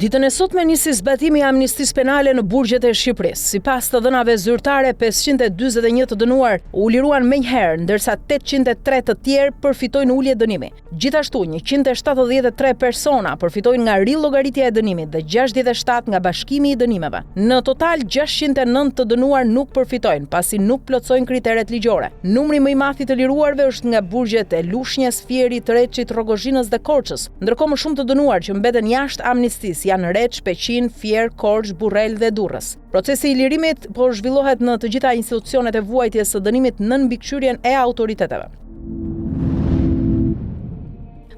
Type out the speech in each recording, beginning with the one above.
Ditën e sotme nisi zbatimi i amnistisë penale në burgjet e Shqipërisë. Sipas të dhënave zyrtare, 541 të dënuar u liruan menjëherë, ndërsa 803 të tjerë përfitojnë ulje dënimi. Gjithashtu, 173 persona përfitojnë nga rillogaritja e dënimit dhe 67 nga bashkimi i dënimeve. Në total, 609 të dënuar nuk përfitojnë, pasi nuk plotësojnë kriteret ligjore. Numri më i madh i të liruarve është nga burgjet e Lushnjes, Fierit, Reçit, Rrogozhinës dhe Korçës. Ndërkohë më shumë të dënuar që mbeten jashtë amnistisë janë Reç, Peqin, Fier, Korçë, Burrel dhe Durrës. Procesi i lirimit po zhvillohet në të gjitha institucionet e vuajtjes së dënimit nën mbikëqyrjen e autoriteteve.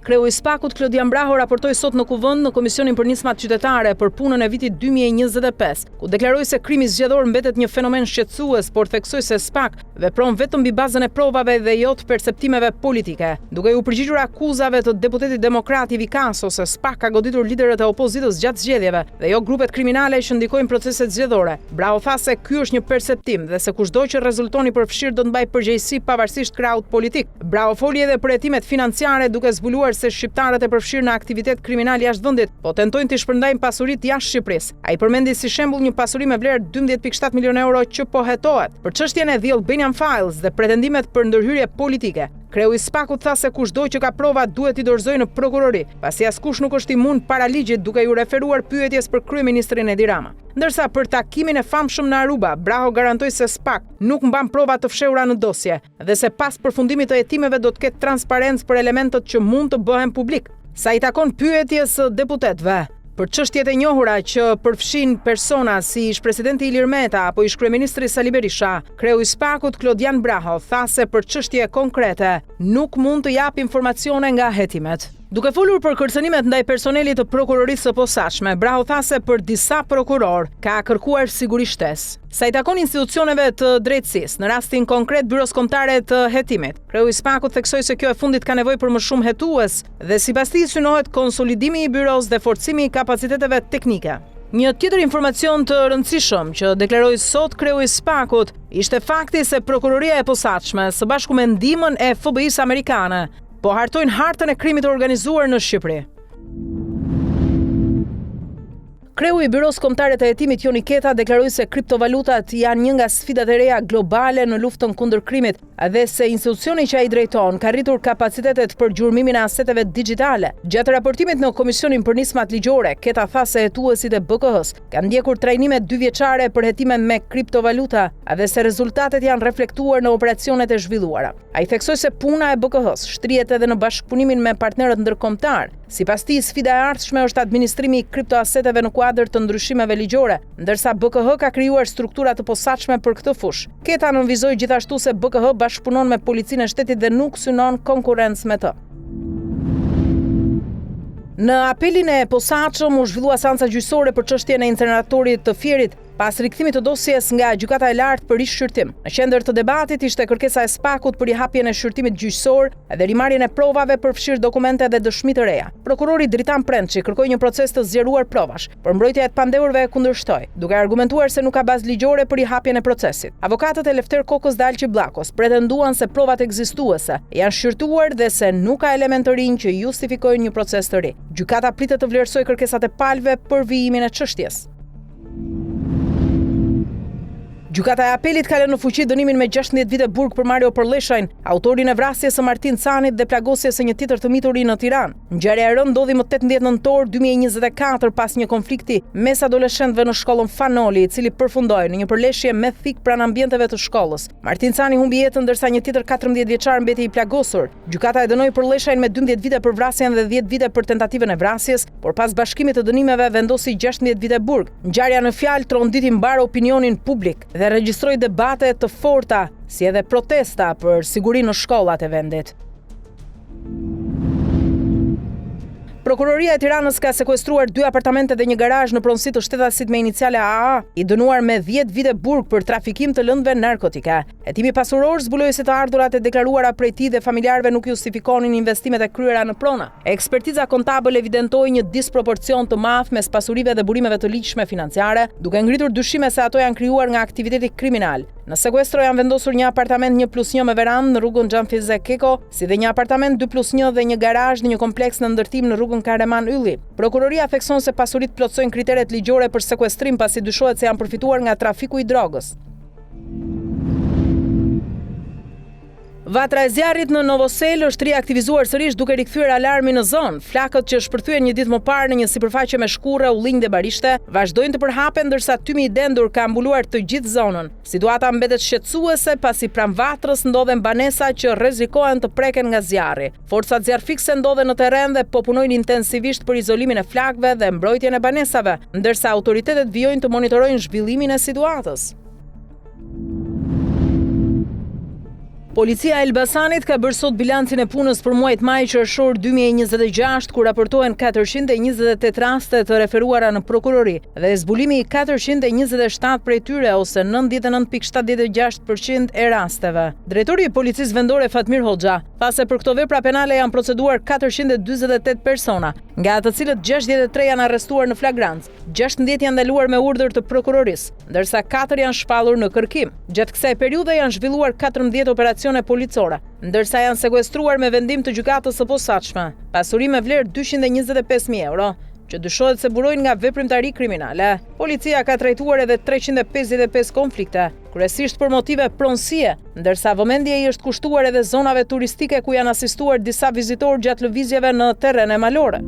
Kreu i SPAK-ut Klodian Braho raportoi sot në Kuvend në Komisionin për Nismat Qytetare për punën e vitit 2025, ku deklaroi se krimi zgjedhor mbetet një fenomen shqetësues, por theksoi se SPAK vepron vetëm mbi bazën e provave dhe jo të perceptimeve politike. Duke iu përgjigjur akuzave të deputetit demokrat Ivi Kaso se SPAK ka goditur liderët e opozitës gjatë zgjedhjeve dhe jo grupet kriminale që ndikojnë proceset zgjedhore, Braho tha se ky është një perceptim dhe se kushdo që rezulton i përfshirë do të mbajë përgjegjësi pavarësisht krahut politik. Braho foli edhe për hetimet financiare duke zbuluar se shqiptarët e përfshirë në aktivitet kriminal jashtë vendit po tentojnë t'i shpërndajnë pasuritë jashtë Shqipërisë. Ai përmendi si shembull një pasuri me vlerë 12.7 milionë euro që po hetohet. Për çështjen e The Albanian Files dhe pretendimet për ndërhyrje politike, kreu i SPAK-ut tha se kushdo që ka prova duhet t'i dorëzojë në prokurori, pasi askush nuk është imun para ligjit duke iu referuar pyetjes për kryeministrin Edi Rama. Ndërsa për takimin e famshëm në Aruba, Braho garantoi se SPAK nuk mban prova të fshehura në dosje dhe se pas përfundimit të hetimeve do të ketë transparencë për elementët që mund të bëhen publik. Sa i takon pyetjes së deputetëve, për çështjet e njohura që përfshijnë persona si ish-presidenti Ilir Meta apo ish-kryeministri Sali Berisha, kreu i SPAK-ut Klodian Braho tha se për çështje konkrete nuk mund të japë informacione nga hetimet. Duke folur për kërcënimet ndaj personelit të Prokurorisë së Posaçme, Braho tha se për disa prokurorë ka kërkuar siguri shtesë. Sa i takon institucioneve të drejtësisë, në rastin konkret Byrosë Kombëtare të Hetimit, kreu i SPAK-ut theksoi se kjo e fundit ka nevojë për më shumë hetues dhe sipas tij synohet konsolidimi i byrosë dhe forcimi i kapaciteteve teknike. Një tjetër informacion të rëndësishëm që deklaroi sot kreu i SPAK-ut ishte fakti se Prokuroria e Posaçme, së bashku me ndihmën e FBI-së amerikane, po hartojnë hartën e krimit të organizuar në Shqipëri. Kreu i Byrosë Kombëtare të Hetimit Joni Keta deklaroi se kriptovalutat janë një nga sfidat e reja globale në luftën kundër krimit dhe se institucioni që ai drejton ka rritur kapacitetet për gjurmimin e aseteve dixhitale. Gjatë raportimit në Komisionin për Nismat Ligjore, Keta tha se hetuesit e BKH-së kanë ndjekur trajnime dyvjeçare për hetime me kriptovaluta dhe se rezultatet janë reflektuar në operacionet e zhvilluara. Ai theksoi se puna e BKH-së shtrihet edhe në bashkëpunimin me partnerët ndërkombëtarë. Sipas tij, sfida e ardhshme është administrimi i kriptoaseteve në kuadër të ndryshimeve ligjore, ndërsa BKH ka krijuar struktura të posaçme për këtë fushë. Keta nënvizoi gjithashtu se BKH bashkëpunon me Policinë e Shtetit dhe nuk synon konkurrencë me të. Në apelin e posaçëm u zhvillua seanca gjyqësore për çështjen e inceneratorit të Fierit, Pas rikthimit të dosjes nga Gjykata e Lartë për rishqyrtim, në qendër të debatit ishte kërkesa e SPAK-ut për rihapjen e shqyrtimit gjyqësor dhe rimarrjen e provave përfshirë dokumente dhe dëshmi të reja. Prokurori Dritan Prençi kërkoi një proces të zgjeruar provash, por mbrojtja e të pandehurve e kundërshtoi, duke argumentuar se nuk ka bazë ligjore për rihapjen e procesit. Avokatët e Lefter Kokës dhe Alqi Bllakos pretenduan se provat ekzistuese janë shqyrtuar dhe se nuk ka elementë të rinj që justifikojnë një proces të ri. Gjykata pritet të vlerësojë kërkesat e palëve për vijimin e çështjes. Gjykata e Apelit ka lënë në fuqi dënimin me 16 vite burg për Mario Përlleshajn, autorin e vrasjes së Martin Canit dhe plagosjes së një tjetër të mituri në Tiranë. Ngjarja e rëndë ndodhi më 18 nëntor 2024 pas një konflikti mes adoleshentëve në shkollën Fan Noli, i cili përfundoi në një përleshje me thikë pranë ambienteve të shkollës. Martin Cani humbi jetën ndërsa një tjetër 14 vjeçar mbeti i plagosur. Gjykata e dënoi Përlleshajn me 12 vite për vrasjen dhe 10 vite për tentativën e vrasjes, por pas bashkimit të dënimeve vendosi 16 vite burg. Ngjarja në fjalë tronditi mbarë opinionin publik dhe regjistroi debate të forta, si edhe protesta për sigurinë në shkollat e vendit. Prokuroria e Tiranës ka sekuestruar dy apartamente dhe një garazh në pronësi të shtetasit me iniciale AA, i dënuar me 10 vite burg për trafikim të lëndëve narkotike. Hetimi pasuror zbuloi se të ardhurat e deklaruara prej tij dhe familjarëve nuk justifikonin investimet e kryera në prona. Ekspertiza kontabël evidentoi një disproporcion të madh mes pasurive dhe burimeve të ligjshme financiare, duke ngritur dyshime se ato janë krijuar nga aktiviteti kriminal. Në sekuestro janë vendosur një apartament 1 plus 1 me verandë në rrugën Xhanfize Keko, si dhe një apartament 2 plus 1 dhe një garazh në një kompleks në ndërtim në rrugën Kahreman Ylli. Prokuroria thekson se pasuritë plotësojnë kriteret ligjore për sekuestrim pasi dyshohet se janë përfituar nga trafiku i drogës. Vatra e zjarrit në Novoselë është riaktivizuar sërish duke rikthyer alarmin në zonë. Flakët që shpërthyen një ditë më parë në një sipërfaqe me shkurre, ullinj dhe barishte, vazhdojnë të përhapen ndërsa tymi i dendur ka mbuluar të gjithë zonën. Situata mbetet shqetësuese pasi pranë vatrës ndodhen banesa që rrezikohen të preken nga zjarri. Forcat zjarrfikëse ndodhen në terren dhe po punojnë intensivisht për izolimin e flakëve dhe mbrojtjen e banesave, ndërsa autoritetet vijojnë të monitorojnë zhvillimin e situatës. Policia e Elbasanit ka bërë sot bilancin e punës për muajt maj-qershor 2026, ku raportohen 428 raste të referuara në prokurori dhe zbulimi i 427 prej tyre ose 99.76% e rasteve. Drejtori i Policisë Vendore Fatmir Hoxha tha se për këto vepra penale janë proceduar 448 persona, nga të cilët 63 janë arrestuar në flagrancë, 16 janë ndaluar me urdhër të prokurorisë, ndërsa katër janë shpallur në kërkim. Gjatë kësaj periudhe janë zhvilluar 14 operacione policore, ndërsa janë sekuestruar me vendim të gjykatës së posaçme, pasuri me vlerë 225.000 euro, që dyshohet se burojnë nga veprimtari kriminale. Policia ka trajtuar edhe 355 konflikte, kryesisht për motive pronësie, ndërsa vëmendje i është kushtuar edhe zonave turistike ku janë asistuar disa vizitorë gjatë lëvizjeve në terrene malore.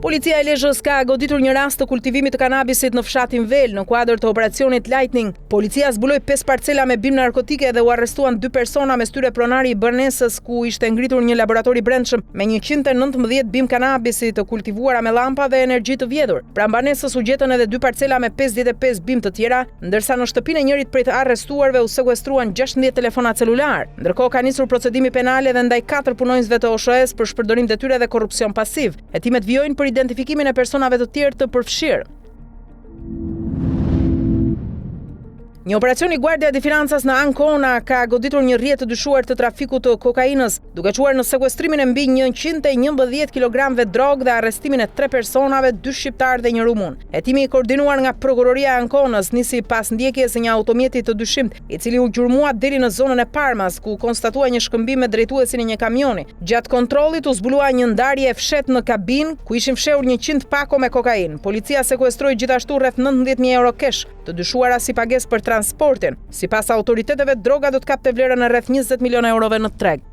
Policia e Lezhës ka goditur një rast të kultivimit të kanabisit në fshatin Velë në kuadër të operacionit Lightning. Policia zbuloi 5 parcela me bimë narkotike dhe u arrestuan 2 persona mes tyre pronari i banesës ku ishte ngritur një laborator i brendshëm me 119 bimë kanabisi të kultivuara me llampa dhe energji të vjedhur. Pranë banesës u gjetën edhe dy parcela me 55 bimë të tjera, ndërsa në shtëpinë e njërit prej të arrestuarve u sekuestruan 16 telefona celularë. Ndërkohë ka nisur procedimi penal edhe ndaj katër punonjësve të OSHE-së për shpërdorim detyre dhe korrupsion pasiv. Hetimet vijojnë për identifikimin e personave të tjerë të përfshirë. Një operacion i Guardia di Finanzas në Ancona ka goditur një rrjet të dyshuar të trafikut të kokainës, duke çuar në sekuestrimin e mbi 111 kilogramëve drogë dhe arrestimin e tre personave, dy shqiptarë dhe një rumun. Hetimi i koordinuar nga Prokuroria e Anconës nisi pas ndjekjes së një automjeti të dyshimtë, i cili u gjurmua deri në zonën e Parmas, ku u konstatua një shkëmbim me drejtuesin e një kamioni. Gjatë kontrollit u zbulua një ndarje e fshehtë në kabinë, ku ishin fshehur 100 pako me kokainë. Policia sekuestroi gjithashtu rreth 19.000 euro cash, të dyshuara si pagesë për transportin. Sipas autoriteteve, droga do të kapte vlerën e rreth 20 milionë eurove në treg.